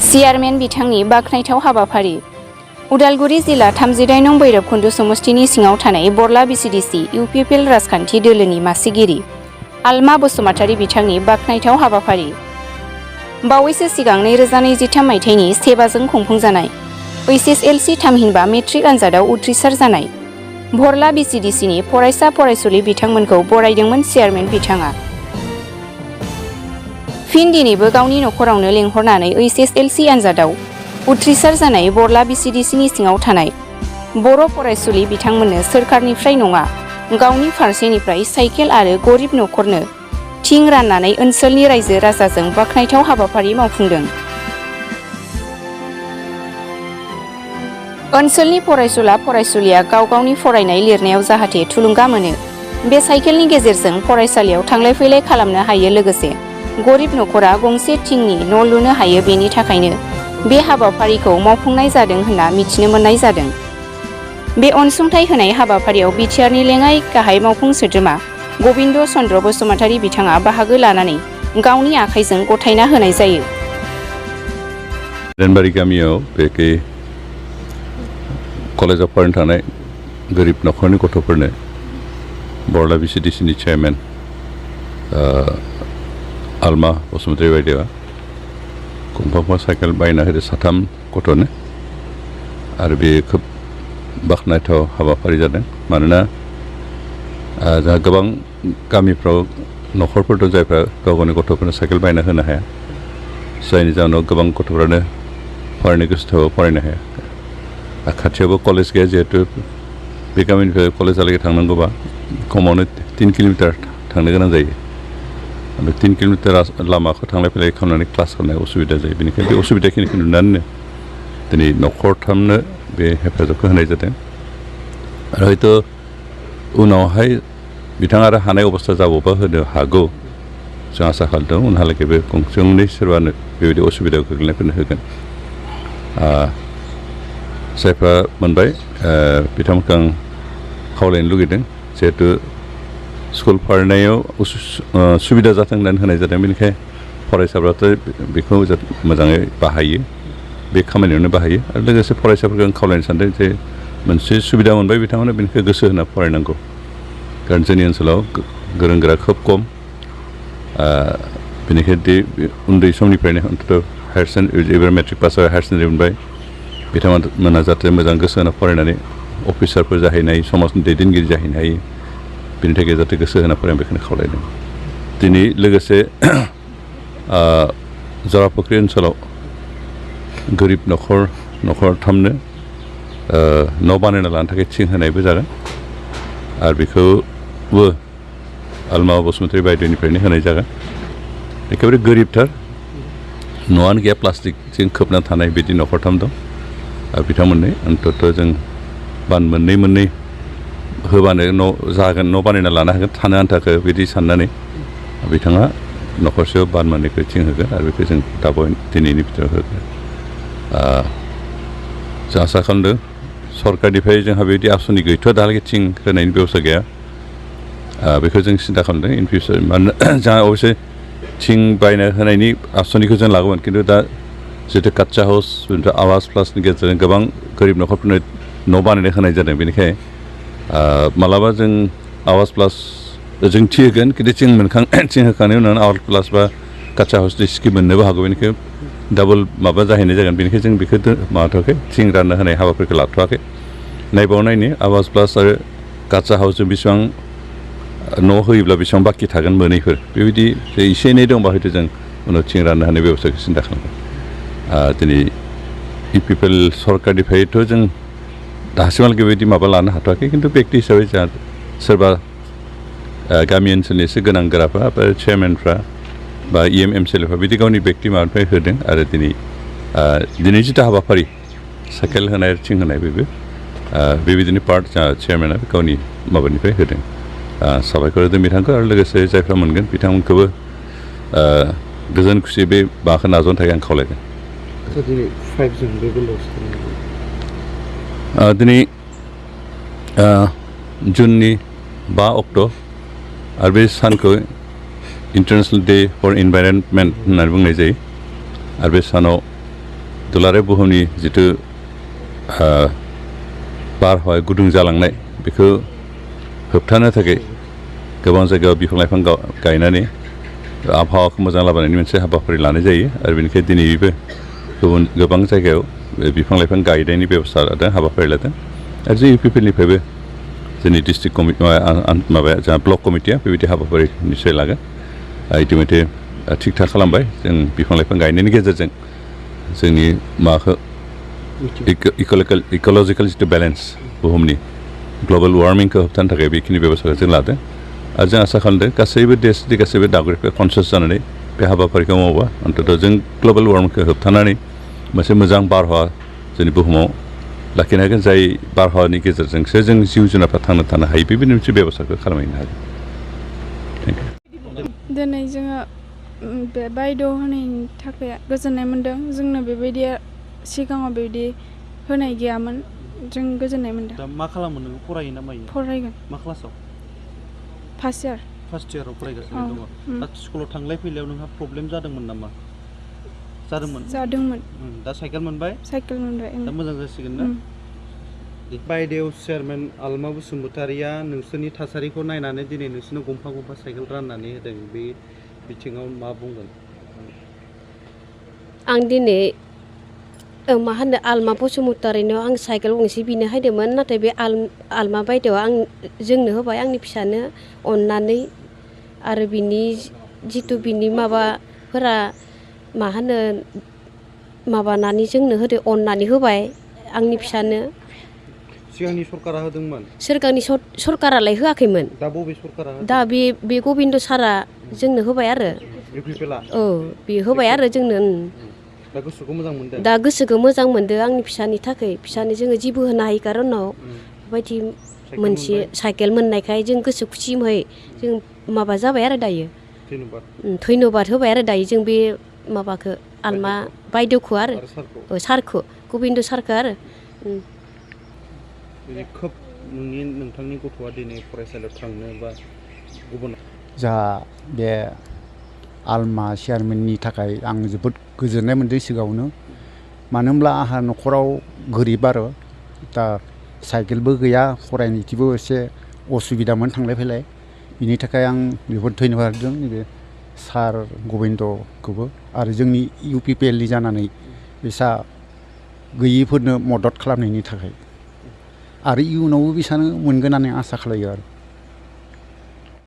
Chairman बिथांनि बाख्नायथाव हाबाफारि उदालगुरि जिल्ला 38 नं भैरबकुन्द समस्तिनि सिङाव थानाय बरला बिसिडिसि इउपिपिएल राजखान्थि दोलोनि मासिगिरि आलमा बसुमतारी बिथांनि बाख्नायथाव हाबाफारि बावैसो सिगां 2023 मायथाइनि 1 बाजों खुंफुंजानाय एचएसएलसि थामहिनबा मेट्रिक आनजादाव उथ्रिसार जानाय बरला बिसिडिसिनि फरायसा फरायसुलि बिथांमोनखौ बरायदोंमोन चेयारमेन बिथाङा। फिन दिनैबो गावनि नखरावनो लेंहरनानै एचएसएलसि आनजादाव उथ्रिसार जानाय बरला बिसिडिसिनि सिङाव थानाय बर' फरायसुलि बिथांमोननो सोरखारनिफ्राय नङा गावनि फारसेनिफ्राय साइकेल आरो गरिब नखरनो थिं राननानै ओनसोलनि रायजो राजाजों बाख्नायथाव हाबाफारि मावफुंदों। ओनसोलनि फरायसुला फरायसुलिया गाव गावनि फरायनाय लिरनायाव जाहाथे थुलुंगा मोनो बे साइकेलनि गेजेरजों फरायसालियाव थांलाय फैलाय खालामनो हायो लोगोसे गरिब नखरा गंसे थिंनि न' लुनो हायो बेनि थाखायनो बे हाबाफारिखौ मावफुंनाय जादों होनना मिथिनो मोननाय जादों। बे अनसुंथाइ होनाय हाबाफारियाव बिटिआरनि लेङाइ गाहाय मावफुं सोद्रोमा गबिन्द चन्द्र बसुमतारी बिथाङा बाहागो लानानै गावनि आखाइजों गथायना होनाय जायो। रेनबारि गामियाव बेखै कलेजाव फरायनो थानाय गोरिब नखरनि गथ'फोरनो बरला बिसिडिसिनि चेयारमेन आलमा बसुमतारी बायदिया गंफा साइकेल बायना होदो 3 गथ'नो आरो बे खोब बाख्नायथाव हाबाफारि जादों मानोना जोंहा गोबां गामिफ्राव नखरफोर दं जायफ्रा गाव गावनि गथ'फोरनो साइकेल बायना होनो हाया जायनि जाहोनाव गोबां गथ'फ्रानो फरायनो गोसो थाबाबो फरायनो हाया। खाथियावबो कलेज गैया जिहेतु बे गामिनिफ्राय कलेजहालागै थांनांगौबा खमावनो 3 किल'मिटार थांनो गोनां जायो। बे 3 किल'मिटार लामाखौ थांलाय फैलाय खालामनानै क्लास खालामनाय असुबिदा जायो बेनिखायनो बे असुबिदाखिनिखौ नुनानैनो दिनै नखरथामनो बे हेफाजाबखौ होनाय जादों आरो हयथ' उनावहाय बिथाङा आरो हानाय अबस्था जाबावबा होनो हागौ जों आसा खालामदों उनहालागै बे गंसे गंनै सोरबानो बेबायदि असुबिदायाव गोग्लैनायफोरनो होगोन। जायफ्रा मोनबाय बिथांमोनखौ आं खावलायनो लुगैदों जिहेतु स्कुल फरायनायाव सुबिदा जाथों होननानै होनाय जादों बेनिखायनो फरायसाफ्राथ' बेखौ मोजाङै बाहायो बे खामानियावनो बाहायो आरो लोगोसे फरायसाफोरखौ आं खावलायनो सानदों जे मोनसे सुबिदा मोनबाय बिथांमोना बेनिखौ गोसो होना फरायनांगौ कारण जोंनि ओनसोलाव गोरों गोरा खोब खम बेनिखायनो उन्दै समनिफ्रायनो अन्तत' हायार सेकेन्डारि एबार मेट्रिक पास हायार सेकेन्डारि मोनबाय बिथांमोना जाहाथे मोजां गोसो होना फरायनानै अफिसारफोर जाहैनो हायो समाजनि दैदेनगिरि जाहैनो हायो बेनि थाखाय जाहाथे गोसो होना फरायनो बेखौनो खावलायदों। दिनै लोगोसे जराफुख्रि ओनसोलाव गोरिब नखरथामनो न' बानायना लानो थाखाय थिं होनायबो जागोन आरो बेखौबो आलमा बसुमतारी बायदिनिफ्रायनो होनाय जागोन। एखेबारे गोरिबथार न'आनो गैया प्लास्टिकजों खोबना थानाय बिदि नखरथाम दं बिथांमोननो अन्तत' जों बान मोननै होबानो न' बानायना लानो हागोन थानो आन्थाखौ बिदि साननानै बिथाङा नखरसेयाव बान मोननैखौ थिं होगोन आरो बेखौ जों दिनैनि बिथोराव होगोन। जों आसा खालामदों सरकारनिफ्राय जोंहा बेबायदि आसनि गैथ'आ दाहालागै थिं होनायनि बेबस्था गैया बेखौ जों सिन्था खालामदों इन फिउचार मानोना जोंहा अबयसे थिं बायना होनायनि आसनिखौ जों लागौमोन खिन्थु दा जितु काच्चा हाउस आवास प्लासनि गेजेरजों गोबां गोरिब नखरफोरनो न' बानायना होनाय जादों बेनिखायनो मालाबा जों आवास प्लास जों थि होगोन खिन्थु थिं होखांनायनि उनाव आवास प्लास बा काच्चा हाउसनि स्किम मोननोबो हागौ बेनिखायनो डाबल माबा जाहैनाय जागोन बेनिखायनो जों बेखौ माबाथ'वाखै थिं राननो होनाय हाबाफोरखौ लाथ'वाखै नायबावनायनि आवास प्लास आरो काच्चा हाउसजों बेसेबां न' होयोब्ला बेसेबां बाखि थागोन मोनैफोर बेबायदि एसे एनै दंबा हयथ' जों उनाव थिं राननो हानाय बेबस्थाखौ सिन्था खालामगोन। दिनै इउपिपिएल सरकारनिफ्रायथ' जों दासिमहालागै बेबायदि माबा लानो हाथ'वाखै खिन्थु व्यक्ति हिसाबै जोंहा सोरबा गामि ओनसोलनि एसे गोनां गोराफ्रा बा चेयारमेनफ्रा बा एमएलएफ्रा बिदि गावनि व्यक्ति माबानिफ्राय होदों आरो दिनै जिथु हाबाफारि साइकेल होनाय थिं होनाय बेबायदिनो पार्ट जोंहा चेयारमेना गावनि माबानिफ्राय होदों। साबायखर होदों बिथांखौ आरो लोगोसे जायफ्रा मोनगोन बिथांमोनखौबो गोजोन खुसि बे माबाखौ नाजावनो थाखाय आं खावलायदों। दिनै जुननि 5 अक्ट' आरो बे सानखौ इन्टारनेसनेल डे फर इनभाइरनमेन्ट होननानै बुंनाय जायो आरो बे सानाव दुलाराय बुहुमनि जिथु बारहावाया गुदुं जालांनाय बेखौ होबथानो थाखाय गोबां जायगायाव बिफां लाइफां गायनानै आबहावाखौ मोजां लाबोनायनि मोनसे हाबाफारि लानाय जायो आरो बेनिखायनो दिनैबो गोबां जायगायाव बिफां लाइफां गायनायनि बेबस्था लादों हाबाफारि लादों आरो जों इउपिपिएलनिफ्रायबो जोंनि डिस्ट्रिक्ट कमिटि माबाया जोंहा ब्लक कमिटिया बेबायदि हाबाफारि निश्चय लागोन इतिमধ্যे थिग थाक खालामबाय जों बिफां लाइफां गायनायनि गेजेरजों जोंनि माबाखौ इक'लजिकेल जिथु बेलेन्स बुहुमनि ग्लबेल वार्मिंखौ होबथानो थाखाय बेखिनि बेबस्थाखौ जों लादों आरो जों आसा खालामदों गासैबो देशनि गासैबो नागरिकफ्रा कनसियास जानानै बे हाबाफारिखौ मावोबा अन्तत जों ग्लबेल वार्मिंखौ होबथानानै मोनसे मोजां बारहावा जोंनि बुहुमाव लाखिनो हागोन जाय बारहावानि गेजेरजोंसो जों जिउ जुनारफ्रा थांना थानो हायो बेबायदि मोनसे बेबस्थाखौ खालामहैनो हागोन थेंक इउ दिनै जोङो बे बायद' होनायनि थाखाय गोजोननाय मोन्दों जोंनो बेबायदि सिगाङाव बेबायदि होनाय गैयामोन जों गोजोननाय मोन्दों दा मा खालामो नोङो फरायो ना मायो फरायगोन मा क्लासाव फार्स्ट इयार फार्स्ट इयाराव फरायगासिनो दङ दा स्कुलाव थांलाय फैलायाव नोंहा प्रब्लेम जादोंमोन नामा जादोंमोन दा साइकेल मोनबाय दा मोजां जासिगोन ना बायदेव चेयारमेन आलमा बसुमतारिया नोंसोरनि थासारिखौ नायनानै दिनै नोंसोरनो गंफा गंफा साइकेल राननानै होदों बे बिथिङाव मा बुंगोन आं दिनै मा होनो आलमा बसुमतारिनाव आं साइकेल गंसे बिनो हायदोंमोन नाथाय बे आलमा बायदेवा जोंनो होबाय आंनि फिसानो अननानै आरो बिनि जिथु बिनि माबाफोरा मा होनो माबानानै जोंनो होदो अननानै होबाय आंनि फिसानो सिगांनि सरकारा होदोंमोन सिगांनि सरकारालाय होआखैमोन दा बबे सरकारा दा बे गबिन्द सारा जोंनो होबाय आरो औ बे होबाय आरो जोंनो दा गोसोखौ मोजां मोनदों दा गोसोखौ मोजां मोनदों आंनि फिसानि थाखाय फिसानो जोङो जेबो होनो हायै कारनाव बेबायदि मोनसे साइकेल मोननायखाय जों गोसो खुसियै जों माबा जाबाय आरो दायो धन्यबाद होबाय आरो दायो जों बे माबाखौ आलमा बायदेवखौ आरो सारखौ गबिन्द सारखौ आरो खोब नोंथांनि गथ'आ दिनै फरायसालियाव थांनो बा गुबुन जोंहा बे आलमा चेयारमेननि थाखाय आं जोबोद गोजोननाय मोन्दों सिगाङावनो मानो होनब्ला आंहा न'खराव गोरिब आरो दा साइकेलबो गैया फरायनायथिबो एसे असुबिदामोन थांलाय फैलाय बिनि थाखाय आं जोबोद धन्यबाद होदों नैबे सार गबिन्दखौबो आरो जोंनि इउपिपिएलनि जानानै बिसा गैयिफोरनो मदद खालामनायनि थाखाय आरो इयुनावबो बिसानो मोनगोन होननानै आसा खालायो आरो